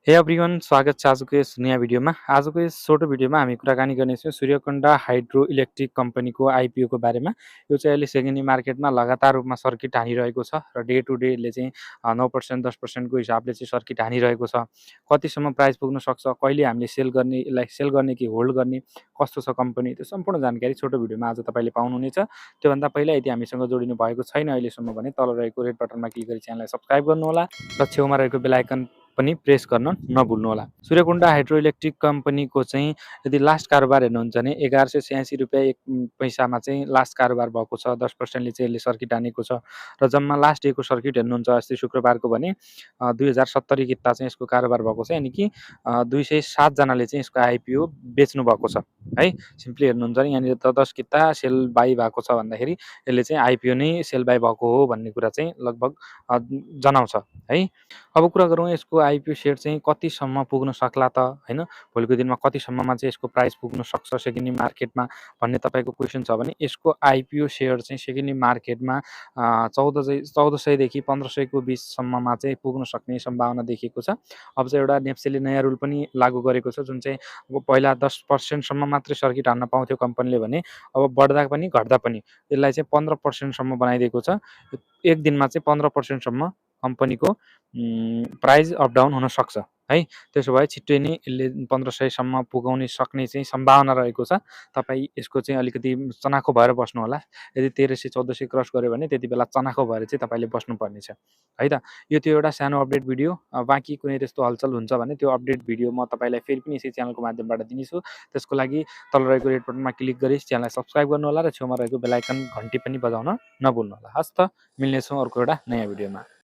हे एभ्रिवान स्वागत छ आजको यस नयाँ भिडियोमा। आजको यस छोटो भिडियोमा हामी कुराकानी गर्नेछौँ सूर्यकुण्ड हाइड्रो इलेक्ट्रिक कम्पनीको आइपिओको बारेमा। यो चाहिँ अहिले सेकेन्डरी मार्केटमा लगातार रूपमा सर्किट हानिरहेको छ र डे टु डे यसले चाहिँ 9% 10% को हिसाबले चाहिँ सर्किट हानिरहेको छ। कतिसम्म प्राइस पुग्न सक्छ, कहिले हामीले सेल गर्ने, यसलाई सेल गर्ने कि होल्ड गर्ने, कस्तो छ कम्पनी, त्यो सम्पूर्ण जानकारी छोटो भिडियोमा आज तपाईँले पाउनुहुनेछ। त्योभन्दा पहिला यदि हामीसँग जोडिनु भएको छैन अहिलेसम्म भने तल रहेको रेड बटनमा क्लिक गरी च्यानललाई सब्सक्राइब गर्नुहोला र छेउमा रहेको बेल आइकन पनि प्रेस गर्न नभुल्नुहोला। सूर्यकुण्ड हाइड्रो इलेक्ट्रिक कम्पनीको चाहिँ यदि लास्ट कारोबार हेर्नुहुन्छ भने 1186 रुपियाँ 1 पैसामा चाहिँ लास्ट कारोबार भएको छ। 10% ले चाहिँ यसले सर्किट हानेको छ र जम्मा लास्ट डेको सर्किट हेर्नुहुन्छ अस्ति शुक्रबारको भने 2070 किता चाहिँ यसको कारोबार भएको छ, यानि कि 207 जनाले चाहिँ यसको आइपिओ बेच्नु भएको छ है। सिम्पली हेर्नुहुन्छ भने यहाँनिर 10 किता सेल बाई भएको छ भन्दाखेरि यसले चाहिँ आइपिओ नै सेल बाई भएको हो भन्ने कुरा चाहिँ लगभग जनाउँछ है। अब कुरा गरौँ यसको आइपिओ सेयर चाहिँ कतिसम्म पुग्न सक्ला त हैन, भोलिको दिनमा कतिसम्ममा चाहिँ यसको प्राइस पुग्न सक्छ सेकेन्डरी मार्केटमा भन्ने तपाईँको क्वेसन छ भने यसको आइपिओ सेयर चाहिँ सेकेन्डरी मार्केटमा 1400 देखि 1500 को बिचसम्ममा चाहिँ पुग्न सक्ने सम्भावना देखिएको छ। अब चाहिँ एउटा नेप्सेले नयाँ रुल पनि लागू गरेको छ जुन चाहिँ अब पहिला 10% सम्म मात्रै सर्किट हान्न पाउँथ्यो कम्पनीले भने अब बढ्दा पनि घट्दा पनि यसलाई चाहिँ 15% सम्म बनाइदिएको छ। एक दिनमा चाहिँ 15% सम्म कम्पनीको प्राइस अप डाउन हुन सक्छ है। त्यसो भए छिट्टै नै यसले 1500 सम्म पुगाउने सक्ने चाहिँ सम्भावना रहेको छ। तपाईँ यसको चाहिँ अलिकति चनाखो भएर बस्नु होला। यदि 1300 1400 क्रस गर्यो भने त्यति बेला चनाखो भएर चाहिँ तपाईँले बस्नुपर्नेछ है त। यो त्यो एउटा सानो अपडेट भिडियो। बाँकी कुनै त्यस्तो हलचल हुन्छ भने त्यो अपडेट भिडियो म तपाईँलाई फेरि पनि यसै च्यानलको माध्यमबाट दिनेछु। त्यसको लागि तल रहेको रेड बटनमा क्लिक गरी च्यानललाई सब्सक्राइब गर्नुहोला र छेउमा रहेको बेल आइकन घन्टी पनि बजाउन नभुल्नुहोला। हस् त, मिल्नेछौँ अर्को एउटा नयाँ भिडियोमा।